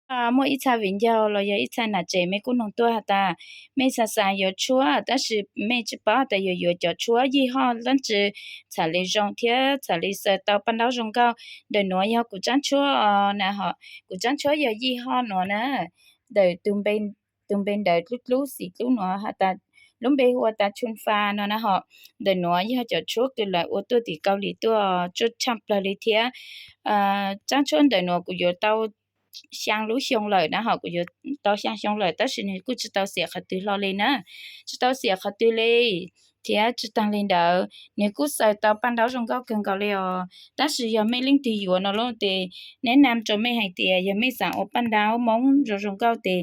Muaj ib txha viv ncaus los yog ib txha nam tsev mej kuj noog tuaj has tas mej xav xav yuav tshuab tab sis mej tsi paub tas yuav yuav cov tshuab yij hoj dlaab tsi txham le zoo thiab txham le xaws tau paj ntaub zoo nkauj. Ntawm nuav yog kuv tsaab tshuab na hom, kuv tsaab tshuab yog yij hoj nuav na, ntawm tus npe ntawd dlub dlub xim dlub nuav has tas, lub npe hu ua tas Chunfa no na hom. Ntawm nuav yog cov tshuab kws lawv ua tuaj tim Kaus Lim tuaj tsuaj tshaaj plawg li thiab. Tsaab tshuab ntawm nuav kuv yuav tau xyaa lub xyoo lawm na hom, kuv yuav tau xyaa xyoo lawm tab sis nwg kuj tsi tau xiam qhov twg hlo li na, tsi tau xiam qhov twg li. Thiab tsi taag li ntawd nwg kuj xaws tau paj ntaub zoo nkauj kawg nkaus li os. Tab sis yog mej leej twg yuav no lawm tes, neb nam rau mej hais tias yog mej xav ua paj ntaub Moob zoo zoo nkauj tes,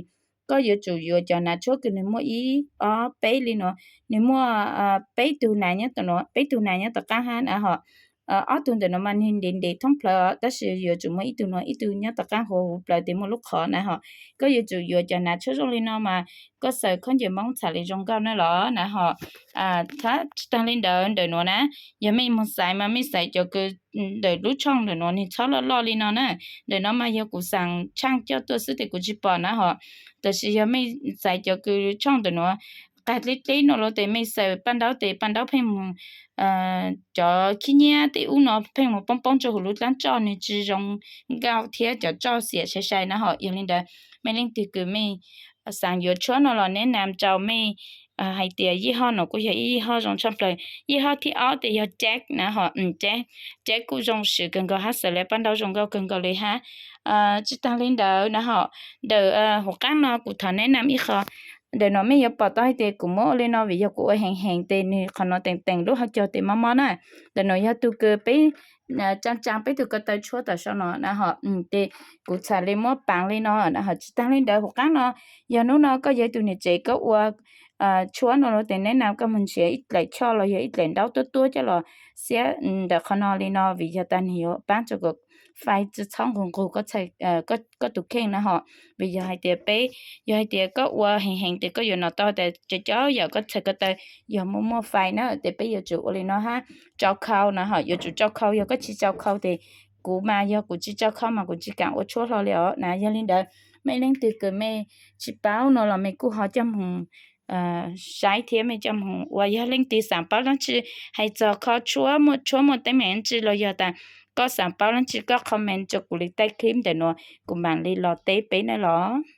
koj yuav tsum yuav cov nav tshuab kws nwg muaj ib ob peb li nuav, nwg muaj peb tug nav nyob tom nuav, peb tug nav nyob tom qaab hab na hom. Ob tug ntawm nuav mas nwg ntev ntev thoob plawg tab sis yuav tsum muaj ib tug nuav, ib tug nyob tom qaab huv huv plawg tes muaj lub qhov na hom. Koj yuav tsum yuav cov nav tshuab zoo li no mas koj xaws khaub ncaws Moob txham le zoo nkauj na los na hom. Tsi taag li ntawd ntawm nuav na, yog mej moog xaiv mas mej xaiv cov kws ntawm lub tshooj ntawm nuav nwg txhob loj loj li no na. Ntawm no mas yog kuv xaam tshaaj coj tuaj xwb tes kuv tsi pom na hom. Tab sis yog mej xaiv cov kws tshooj ntawm nuav qaag dleb dleb no lawm tes mej xaws paj ntaub tes paj ntaub pheej moog, cov khib nyiab tej ub no pheej moog poob poob rua huv lub dlaab tsoj, nwg tsi zoo nkauj thiab cov tsoj xiam sai sai na hom. Yog li ntawd mej leej twg kws mej xav yuav tshuab no los neb nam rau mej hais tias yij hoj no kuj yog ib yij hoj zoo tshaaj plawg. Yij hoj thib ob tes yog Jack na hom, Jack kuj zoo swm kawg nkaus hab xaws le paj ntaub zoo nkauj kawg nkaus li hab. Tsi taag li ntawd na hom, ntawm huv qaab no kuv thov neb nam ib qho. Ntawm no mej yuav pom tau hais tias kuv muab ua li no vim yog kuv ua heev heev tes nwg qhov no teem teem lub hauv caug tes mob mob na. Ntawm no yog tug kws peb tsaa tsaa peb tug ko taw tshuab tom sau no na hom, tes kuv txham le muab paav li no na hom. Tsi taag li ntawd huv qaab no, yog nub no koj yog ib tug niam tsev koj ua tshuab no lawm tes neb nam koj moog nrhiav ib dlaim choj los yog ib dlaim ntaub tuab tuab coj los xiab ntawm qhov no li no vim yog tas nwg yuav paab rua kom fai tsi txhob nqug nqug koj tus kheej na hom. Vim yog hais tias peb, yog hais tias koj ua heev heev tes koj yuav nov tau tas cov cov yam koj txhais ko taw yog muaj muaj fai na tes peb yuav tsum ua li no hab. Tsau khau na hom, yuav tsum tsau khau, yog koj tsi tsau khau tes, kuv mas yog kuv tsi tsau khau mas kuv tsi kaam ua tshuab hlo li os na. Yog li ntawd mej leej twg kws mej tsi paub no los mej kuj ho coj moog saib thiab mej coj moog ua. Yog leej twg xav paub dlaab tsi hais txog kho tshuab, muaj tshuab muaj teeb meem dlaab tsi los yog tas koj xav paub dlaab tsi koj comment rua kuv li taj clip ntawm nuav kuv maam li los teb peb na los.